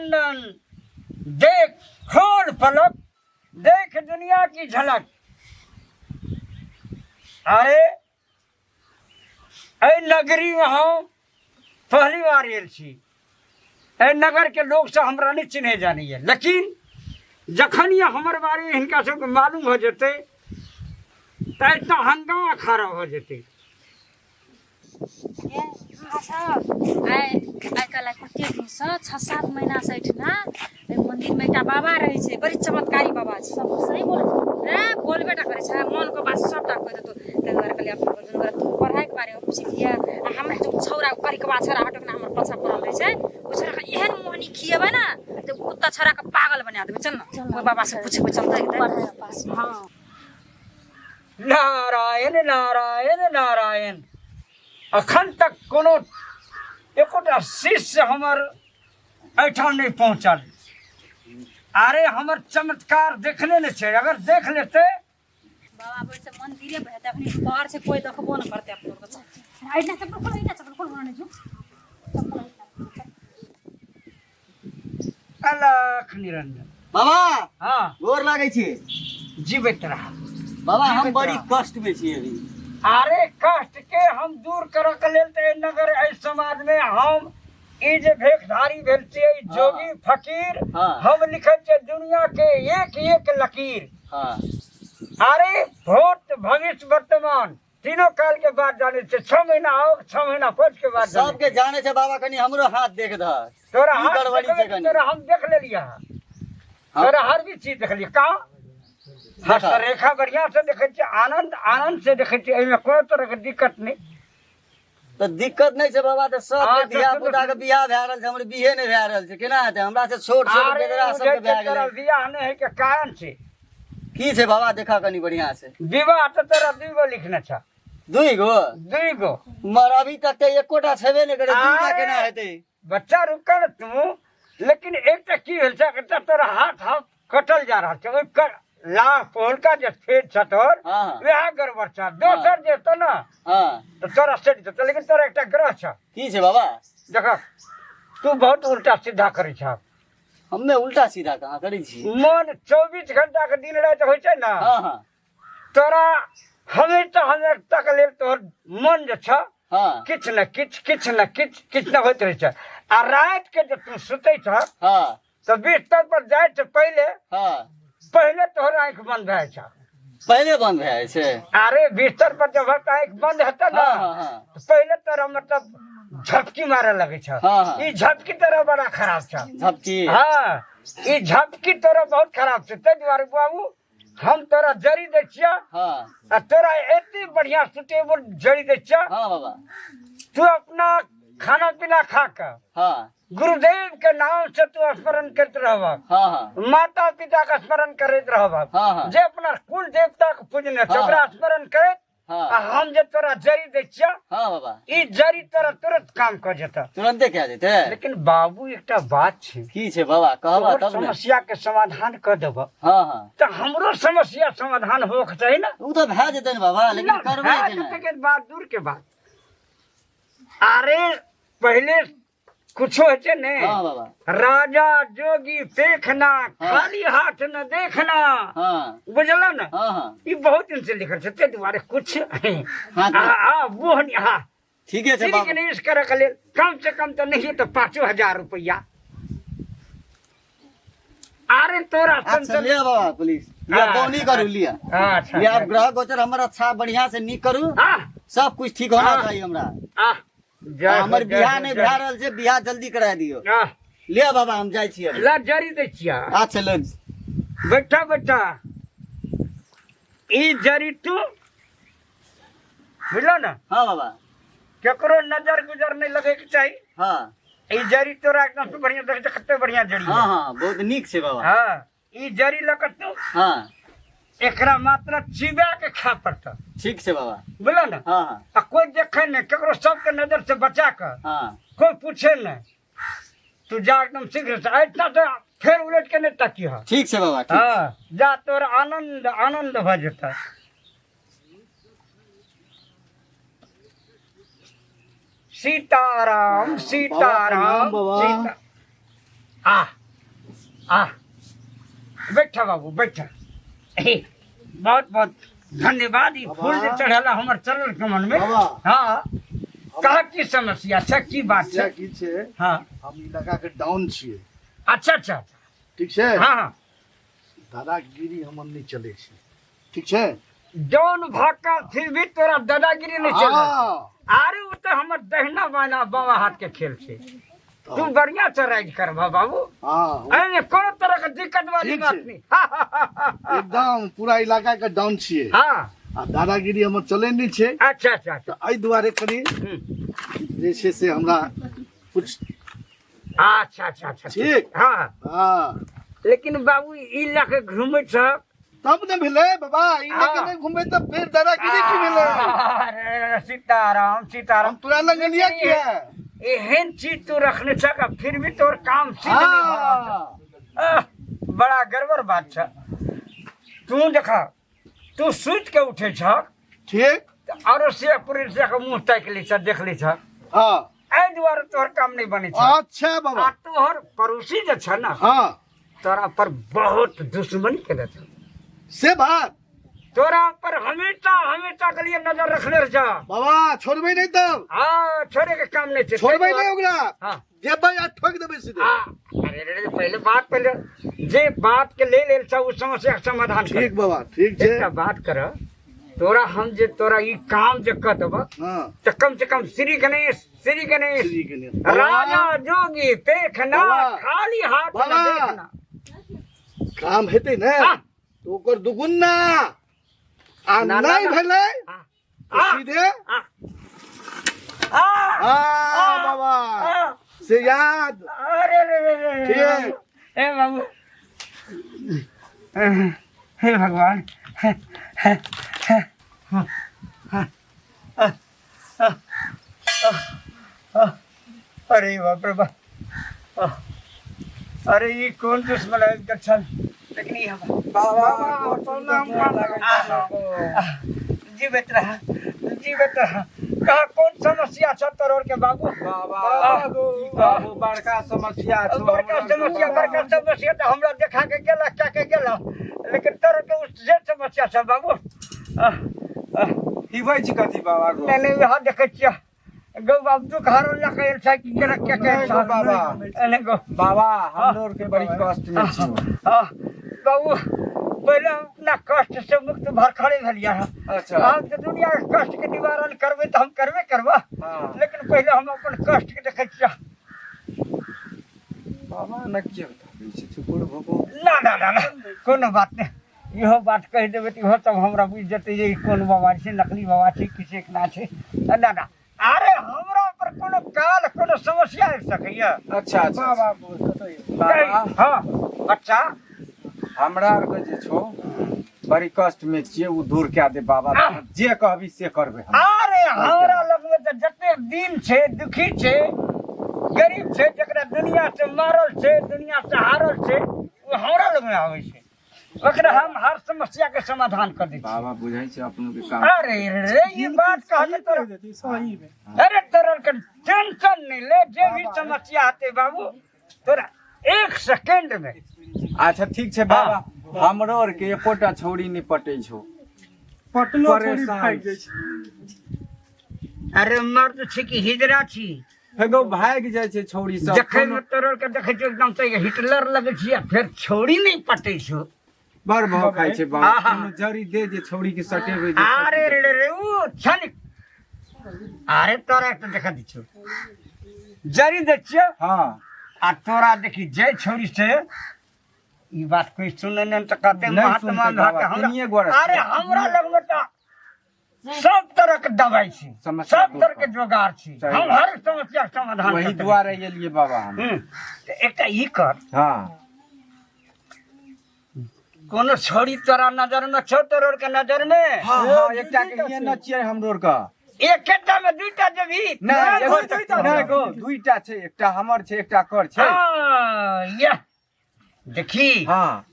निरंजन, देख खोल पलक, देख दुनिया की झलक। अरे एहि नगरीमे हम पहली बार आयल छी। एहि नगरके लोकसभ हमरा नहि चिन्है जानैए, लेकिन जखन ये हमर बारेमे हिनका सबके मालूम हो जेतै तऽ एतना हंगामा खड़ा हो जेतै। आइ आइ काल्हि कते दिनसँ 6-7 महीनासँ एहिठिना एहि मन्दिरमे एकटा बाबा रहै छै, बड़ी चमत्कारी बाबा छै। सब सही बोलै छै, बोलबे टा करै छै, मोनके बात सबटा कहि देतौ। ताहि दुआरे कहलियै अपना दुनू गोरा तू पढ़ाइके बारेमे पुछि लिअ आ हमरा जो छौड़ा करिकबा छौड़ा हटक ने हमर पाछा पड़ल रहै छै, ओ छौड़ाके एहन मोहनी खिएबै ने तऽ कुत्ता छौड़ाके पागल बना देबै। चल ने ओहि बाबासँ पुछबै, चलतै। हँ। नारायण नारायण नारायण। अखन तक कोनो एकोटा शिष्य हमर एहिठाम नहि पहुँचल। अरे हमर चमत्कार देखने नहि छै, अगर देख लेते। बाबा बैठ से मंदिरे पर हेतै, अखनी दुपहर छै, कोई देखबो नहि करतै अपनो के। एहिना चप्पल खोल, एहिना चप्पल खोल, बनाने जो चप्पल। अलख निरंजन। बाबा। हाँ। गोर लागै छी। जीवित रह। बाबा, हम जीवित बड़ी रह। कष्ट में छी अभी। अरे कष्ट के हम दूर करऽ के लेल तऽ एहि नगर एहि समाज में हम ई जे भेखधारी भेल छियै, जोगी फकीर, हम लिखै छियै दुनिया के एक एक लकीर। अरे भूत भविष्य वर्तमान तीनों काल के बाद जाने छै, 6 महीना आओ, 6 महीना पहुँच के बाद जाने। सबके जाने छै बाबा, कनी हमरो हाथ देख दह। तोरा की हाथ गड़बड़ी छै देखबै? कनी? तोरा हम देख लेलियै हँ। तोरा हर भी चीज देखलियै कहाँ? हस्तरेखा बढ़िया से देखै छियै, आनंद आनंद से देखै छियै, एहिमे कोनो तरह के दिक्कत नहि। तऽ दिक्कत नहि छै बाबा, तऽ सबके तऽ धिया सुनू, पुता के बियाह भए रहल छै, हमर बिहे नहि भए रहल छै, केना हेतै? हमरा से छोट छोट अरे बेदरा ओ सबके जे भए तोरा गेलै। बियाह नहि होइ के कारण छै। की छै बाबा? देखा कनी बढ़िया से। विवाह तऽ तोरा दुई गो लिखने छ। दुई गो? दुई गो। मगर अभी तक तऽ एकोटा छेबे नहि करे, दूटा अरे! केना हेतै? बच्चा रुका ने तू, लेकिन एकटा की भेल छै, एकटा तोरा हाथ हाथ कटल जा रहल छै, ओहि लाह पहिलका जे फेर छ तोहर, वएह गड़बड़ छ। दोसर जे तो ने तऽ तोरा सेट जेतौ, लेकिन तोरा एकटा ग्रह छ। की छै बाबा? देख, तू बहुत उल्टा सीधा करै छ। हमे उल्टा सीधा कहाँ करै छी? मन 24 घंटा के दिन राति होइ छै ने, हाँ हाँ तोरा हमेशा हमेशा के लेल तोहर मन जे छ, किछु ने किछु, किछु ने किछु, किछु ने होइत रहै छै। आ राति के जे तू सुतै छ, तऽ बिस्तर पर जाइ से पहिले, पहिले तोहर आँखि बंद भए जाइ छ। पहिले बंद भए जाइ छै? अरे बिस्तर पर जब आँखि बंद हेतै ने, हाँ, हाँ, हाँ। तऽ पहिले तोरा मतलब झपकी मारे लगै छ। हाँ, हाँ। ई झपकी तोरा बड़ा खराब छ। झपकी? हाँ, ई झपकी तोरा बहुत खराब छै। ताहि दुआरे बाबू, हम तोरा जड़ी दै छियह। आ तोरा एते बढ़िया सुटेबल जड़ी दै छियह। हाँ बाबा। तू अपना खाना पीना खा के गुरुदेव के नाम से तू स्मरण करते रहबह, हाँ हाँ माता पिता के स्मरण करैत रहबह, हाँ, हाँ। जे अपना कुल देवता के पूजने छै, ओकरा स्मरण करैत, आ हम जे तोरा जड़ी दै छियह, हाँ बाबा, ई जड़ी तोरा तुरंत काम कर जेतह। तुरंते कए जेतै? लेकिन बाबू, एकटा बात छै। की छै बाबा? कहबा तोहर तब ने। समस्या के समाधान कर देबह, हाँ हाँ तऽ हमरो समस्या समाधान होके चाही ने। ओ तऽ भए जेतै ने बाबा, लेकिन ना, करबै भए केना? जेतै के बात दूर के बात। अरे पहिले कुछो होइ छै ने, हाँ बाबा, राजा जोगी देखना, खाली हाथ न देखना। बुझल ने? हाँ हाँ। ई बहुत दिन से लिखल छै, ताहि दुआरे कुछ हाँ, आ मोहन, हाँ। ठीके छै श्री बाबा। गणेश करे के लेल कम से कम तऽ नहीं तऽ 5000 रुपया। अरे तोरा अच्छा संतन लिया बाबा, पुलिस लिया। बौनी करू लिया। अच्छा। लिया, अब ग्रह गोचर हमर अच्छा बढ़िया से नीक करू। सब कुछ ठीक होना चाहिए हमरा। जय हो, हमर जय बियाह हो, नहि जय भए हो। रहल छै, बियाह जल्दी करा दियौ। लिअ बाबा, हम जाइ छी अभी। ला जड़ी दै छियै। अच्छा, ले। बैठा बैठा, ई जड़ी तू बुझलो ने? हाँ बाबा। केकरो नजर गुजर नहीं लगे के चाही। ई जड़ी तोरा एकदम से बढ़िया, देख कते बढ़िया जड़ी हाँ हाँ, बहुत नीक छै बाबा। हाँ, ई जड़ी लऽ के तू एकरा मात्र चिबा के खाय पड़त। ठीक छै बाबा। बुझलो ने? हाँ हाँ। आ कोई देखे नहीं, केकरो सबके नजर से बचा के, कोई पूछे नहीं, तू जा एकदम शीघ्र से, ऐसा से फेर उलट के नहीं तकी है। ठीक छै बाबा, ठीक। हाँ, जा, तोर आनंद आनंद भऽ जेतै। सीताराम सीताराम बाबा। सीता। आ आ बैठा बाबू बैठा। हे, बहुत बहुत धन्यवाद। ई फूल जे चढ़ेला हमर चलल कमन में। बाबा। हाँ, कहा की समस्या छै, की बात समस्या छै? की छै? हाँ। हम इलाका के डाउन छियै। अच्छा अच्छा अच्छा। ठीक छै? हाँ हाँ। दादागिरी हमर नहि चलै छै, ठीक छै? जौन भाका फिर भी तोरा दादागिरी नहीं चल। हाँ। आरे उ तो हमर दहिना बाना बाबा हाथ के खेल छै। तू बढ़िया से राज करबा बाबू। हाँ। एहिमे कोनो तरह के दिक्कत वाली ठीक बात छै। नहीं। हाँ, हाँ, हाँ, हाँ, एकदम पूरा इलाका के डाउन छियै। हाँ। आ दादागिरी हमर चलै नहि छै। अच्छा अच्छा अच्छा। तऽ एहि दुआरे कनि जे छै से हमरा कुछ अच्छा अच्छा अच्छा। ठीक। हाँ। हाँ। लेकिन बाबू ई लऽ के घूमै छ तब ने भेलै बाबा, ई लऽ के नहि घूमबै तऽ फेर दादागिरी की भेलै? अरे सीताराम सीताराम। हम तोरा लग गेलियै किया? एहन चीज तू रखने छ कि फिर भी तोर काम सिद्ध नहीं भऽ रहल छौ। हाँ। आह, बड़ा गड़बड़ बात छ। तू देखा, तू सुति के उठे छ। ठीक। आरो से पुरुष के मुंह ताकि लै छ, देख लै छ। हाँ। एहि दुआरे तोहर काम नहीं बनै छ। अच्छा बाबा। आ तोहर पड़ोसी जे छ ना, हाँ। तोरा पर बहुत दुश्मनी केने छ। से बात? तोरा पर हमेशा हमेशा के लिए नजर रखने रह जा। बाबा छोड़बै नहीं तब। हाँ, छोड़े के काम नहीं छै। छोड़बै नहीं ओकरा। हाँ। जेबै आ ठोक देबै सीधे। हाँ। अरे रे रे, पहले बात, पहले जे बात के ले लेल छ उ समस्या के समाधान कर। ठीक बाबा, ठीक छै। एकटा बात कर, तोरा हम जे तोरा ई काम जे कह देब हाँ। तऽ कम से कम श्री गणेश, श्री गणेश, श्री गणेश। राजा जोगी पेखना, बाबा। खाली हाथ न बाबा। देखना। काम हेतै ने हाँ। तऽ ओकर दुगुना आ ना, ना, नहि ना। भेलै हाँ। तऽ हाँ। सीधे हाँ। हाँ। हाँ बाबा हाँ। से याद। अरे रे रे रे रे। ठीक। हे बाबू, हे भगवान। अरे बाप रे बाप, अरे ई कोन दुश्मन आबि गेल छल? लेकिन ई हम बाबा प्रणाम। जीवित रह, जीवित रह। कहा कोन समस्या छ तोहर के बाबू? बाबा की कहबो, बड़का समस्या छौ। बड़का समस्या, बड़का समस्या तऽ हमरा देखा के गेला, क्या के गेला, लेकिन तोहर के उस जे समस्या छ बाबू। आह, आह, पीबै छी कथी बाबा गो? नहीं नहीं, यहाँ देखै छियै गौ बाबू, दुख हारो लऽ के आयल छै कि केना के के नहीं गो बाबा। नहीं गो बाबा, हमरो आर के बड़ी कष्ट में छियो। हाँ, बाबू पहले हम अपना कष्ट से मुक्त भर खड़े भेलियै हँ। अच्छा। हम तऽ दुनिया के कष्ट के निवारण करबै तऽ हम करबे करबै। हाँ। लेकिन पहले हम अपन कष्ट के देखै छियै। बाबा न किया बताबै छै चुकुर भोगो। ना ना ना ना, कोनो बात नहि, इहो बात कहि देबै तऽ इहो सब हमरा बुझि जेतै जे ई कोन बाबा छै, नकली बाबा छै कि से केना छै। ना ना, अरे हमरा पर कोनो काल कोनो समस्या आबि सकैया? अच्छा अच्छा। बाबा। हाँ बच्चा। हमरा आरके जे छौ बड़ी कष्ट में छियै, ओ दूर कए दे बाबा, जे कहबी से करबै हम। अरे हमरा लगमे तऽ जते दिन छै, दुखी छै, गरीब छै, जकरा दुनिया से मारल छै, दुनिया से हारल छै, ओ हमरा लगमे आबै छै, ओकरा हम हर समस्या के समाधान कर दै छियै। बाबा बुझै छै अपनो के काम। अरे रे, ई बात कहले तोरा, अरे तोरा के टेंशन नहीं ले, जे भी समस्या आते बाबू तोरा एक सेकेंड में। अच्छा ठीक छै बाबा, हमरो आर के एकोटा छौड़ी नहि पटै छौ। पटलो छोड़ी परेशान भागि जाइ छै। अरे मर्द छी कि हिजरा छी? हे गो, भागि जाइ छै छौड़ी सब। देखै में तोरा के देखै छियौ एकदम से हिटलर लगै छी आ फेर छौड़ी नहीं पटै छौ। बड़ भाव खाइ छै बाबा। आहा। कोनो जड़ी दे जे छौड़ी के सटेबै जे। अरे रे रे रे, उ छन, अरे तोरा एकटा देखा दै छियौ, जड़ी दै छियौ। हाँ। आ तोरा देखी जे छौड़ी से ई बात कोई सुने नहीं तऽ कहते नहि महात्मा सुनतै बाबा, भऽ के हमरा तीनिये गोरा अरे छै। हमरा लगमे तऽ सब तरह के दवाई छै, समस्या सब दूर तरह के कर। जोगाड़ छै। सही हम बात। हर समस्या के समाधान वही कर सकै दुआरे एलियै बाबा हम। तऽ एकटा ई कर। हाँ। कोनो छोड़ी तोरा नजर में छौ? तोरा के नजर में? हाँ हाँ, एकटा के ये न छियै हमरो आर के। एकेटा में दुईटा देबही? नहि एगो, दुइटा। नहि गो, दुइटा छै, एकटा हमर छै, एकटा कर छै। हाँ, यह देखी। हाँ।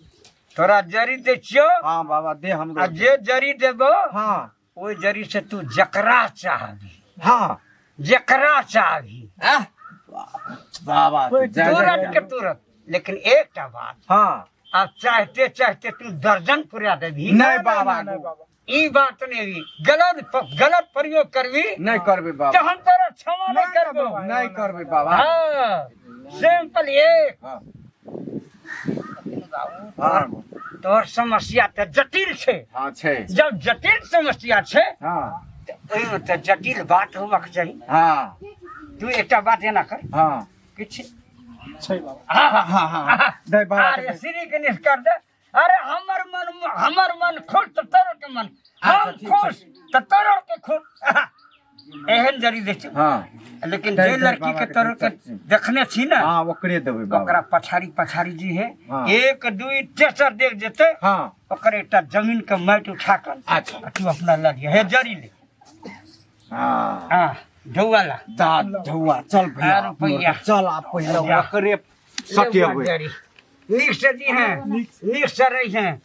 तोरा जरी दै छियौ। हाँ बाबा, दे हमरो। आ जे जरी देबो, हाँ, ओहि जरी से तू जकरा चाहबी, हाँ, जकरा चाहबी, आह, बाबा जय जय। तुरंत के तुरंत। लेकिन एकटा बात। हाँ। आब चाहते चाहते तू दर्जन पुरा देबही। नहीं बाबा, नहीं बाबा। ई बात नहीं भी गलत गलत प्रयोग करबी नहीं करबे तो बाबा। हम तोरा क्षमा नहीं करबो। नहीं करबे बाबा। हाँ, सिंपल एक। हाँ। हाँ। तोहर समस्या तऽ जटिल छै। हाँ छै। जब जटिल समस्या छै हाँ। तऽ ओहिमे तऽ जटिल बात होबाक चाही। हाँ। तू एकटा बात एना कर। हाँ। किछु छै बाबा। हाँ हाँ हाँ हाँ दे बाबा। अरे श्री गणेश कर दे। अरे हमर मन खुश तऽ तोरो के मन, हम खुश तऽ तोरो के खुश। एहन जरी दे छै। हाँ। लेकिन दे जे दे लड़की बाबा के के तोरो के देखने छी ना, हाँ ओकरे देबै बाबा। ओकरा पछाड़ी पछाड़ी जी है। हाँ। 1 2 तेसर देख जेते। हाँ। ओकर एकटा जमीन के माटि उठा कर अच्छा तू अपना लग हे जरी ले। हाँ। हाँ ढौआ ला। दा ढौआ चल भैया रुपैया। चल आप पहले ओकरे सटेबै। नीक से दी हैं, नीक से रही हैं।